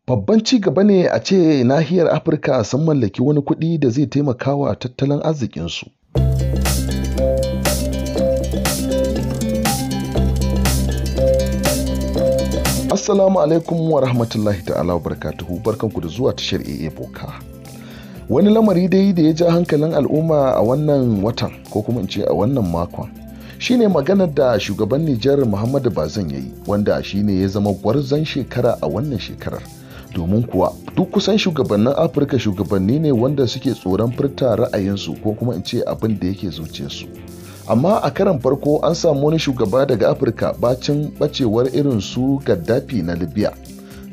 Babban ci gaba ne a ce nahiyar Afirka sun mallaki wani kuɗi da zai taimaka wa tattalin arzikinsu. Assalamu alaikum wa rahmatullahi ta'ala wa barakatuhu, barkanku da zuwa tashar AA Boka. Wani lamari dai da ya ja hankalin al'umma a wannan watan ko kuma in ce a wannan makon shine maganar da shugaban Nijar Muhammadu Bazoum ya yi, wanda shine ya zama gwarzon shekara a wannan shekarar. Domin kuwa duk kusan shugabannin Afirka shugabanni ne wanda suke tsoron furta ra'ayinsu ko kuma in ce abin da yake zuciyarsu. Amma a karan farko an samu wani shugaba daga Afirka bacin bacewar irin su Gaddafi na Libya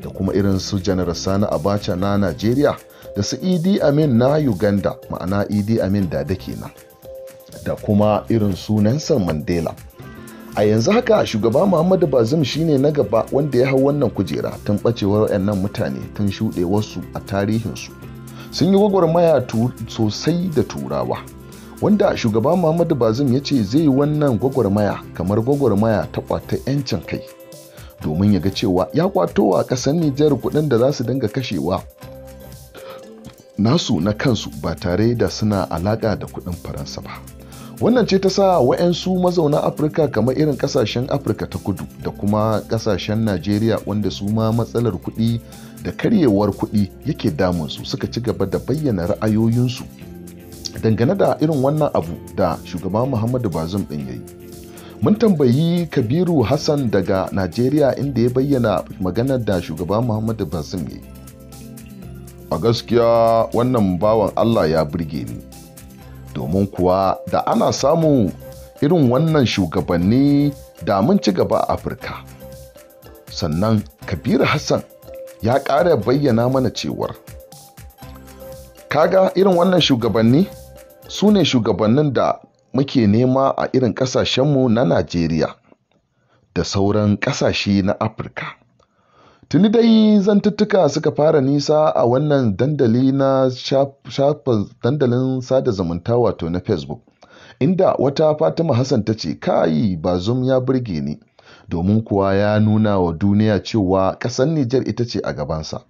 da kuma irin su Janar Sani Abacha na Najeriya da su Idi Amin na Uganda, ma'ana Idi Amin Dada kenan, da kuma irin su Nelson Mandela. A yanzu haka shugaba Muhammadu Bazoum shine na gaba wanda ya hau wannan kujera tun bacewar waɗannan mutane, tun shuɗewarsu a tarihinsu. Sun yi gwagwarmaya sosai da Turawa, wanda shugaba Muhammadu Bazoum ya ce zai yi wannan gwagwarmaya kamar gwagwarmaya ta kwata 'yancin kai, domin ya ga cewa ya kwato wa ƙasar Nijar kuɗin da za su dinga kashewa nasu na kansu ba tare da suna alaƙa da kuɗin Faransa ba. Wannan ce ta sa wa'yansu mazauna Afirka kamar irin ƙasashen Afirka ta Kudu da kuma ƙasashen Najeriya, wanda su ma matsalar kuɗi da karyewar kuɗi yake damunsu, suka ci gaba da bayyana ra'ayoyinsu dangane da irin wannan abu da shugaba Muhammadu Bazoum ɗin ya yi. Mun tambayi Kabiru Hassan daga Najeriya inda ya bayyana maganar da shugaba Muhammadu Bazoum ya yi. A gaskiya wannan bawan Allah ya burge ni, domin kuwa da ana samun irin wannan shugabanni da mun ci gaba a Afirka. Sannan Kabiru Hassan ya ƙara bayyana mana cewar kaga irin wannan shugabanni su ne shugabannin da muke nema a irin ƙasashenmu na Najeriya da sauran ƙasashe na Afirka. Tuni dai zantuttuka suka fara nisa a wannan dandali na shafin dandalin sada zumunta wato na Facebook, inda wata Fatima Hassan ta ce kai Bazoum ya burge ni, domin kuwa ya nuna wa duniya cewa ƙasar Nijar ita ce a gabansa.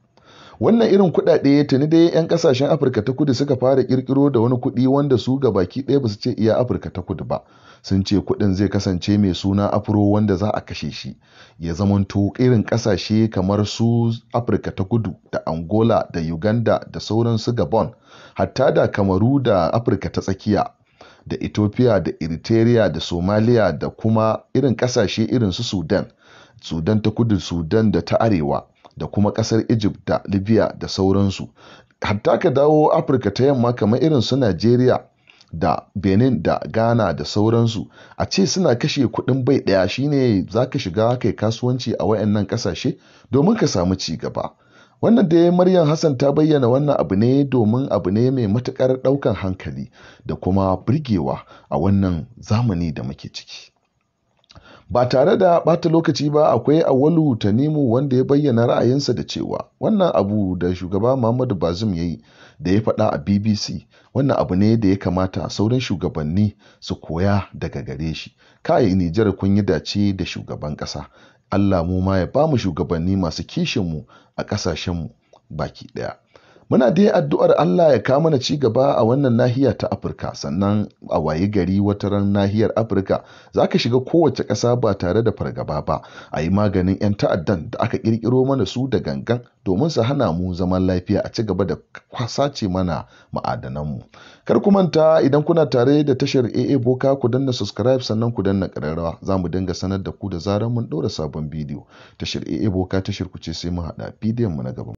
Wannan irin kuɗaɗe tuni dai 'yan ƙasashen Afirka ta Kudu suka fara ƙirƙiro da wani kuɗi wanda su baki ɗaya ba su ce iya Afirka ta Kudu ba. Sun ce kuɗin zai kasance mai suna Afro, wanda za a kashe shi ya zamanto irin ƙasashe kamar su Afirka ta Kudu da Angola da Uganda da sauran su Gabon, hatta da Kamaru da Afirka ta Tsakiya da Ethiopia da Eritrea da Somalia da kuma irin ƙasashe irin su Sudan, Sudan ta Kudu, Sudan da ta Arewa, da kuma ƙasar Egypt da Libya da sauransu. Hatta ka dawo Afirka ta Yamma kamar irin su Najeriya da Benin da Ghana da sauransu, a ce suna kashe kuɗin bai ɗaya, shine za ka shiga kai kasuwanci a wayannan ƙasashe domin ka samu ci gaba. Wannan da Maryam Hassan ta bayyana wannan abu ne domin abu ne mai matuƙar ɗaukan hankali da kuma burgewa a wannan zamani da muke ciki. Ba tare da ɓata lokaci ba, akwai Auwalu Tanimu wanda ya bayyana ra'ayinsa da cewa wannan abu da shugaba Muhammadu Bazoum ya yi da ya faɗa a BBC, wannan abu ne da ya kamata sauran shugabanni su koya daga gare shi. Kai Nijar kun yi dace da shugaban ƙasa. Allah mu ma ya bamu shugabanni masu kishinmu a ƙasashenmu baki ɗaya. Muna dai addu'ar Allah ya kawo mana ci gaba a wannan nahiya ta Afirka, sannan a wayi gari wataran nahiyar Afirka za ka shiga kowace ƙasa ba tare da fargaba ba, a yi maganin 'yan ta'addan da aka ƙirƙiro mana su da gangan domin su hana mu zaman lafiya, a ci gaba da sace mana ma'adananmu. Kar ku manta idan kuna tare da tashar AA Boka ku danna subscribe sannan ku danna ƙararrawa, za mu dinga sanar da ku da zarar mun ɗora sabon bidiyo. Tashar AA Boka tashar ku ce, sai mun haɗa bidiyon mu na gaba.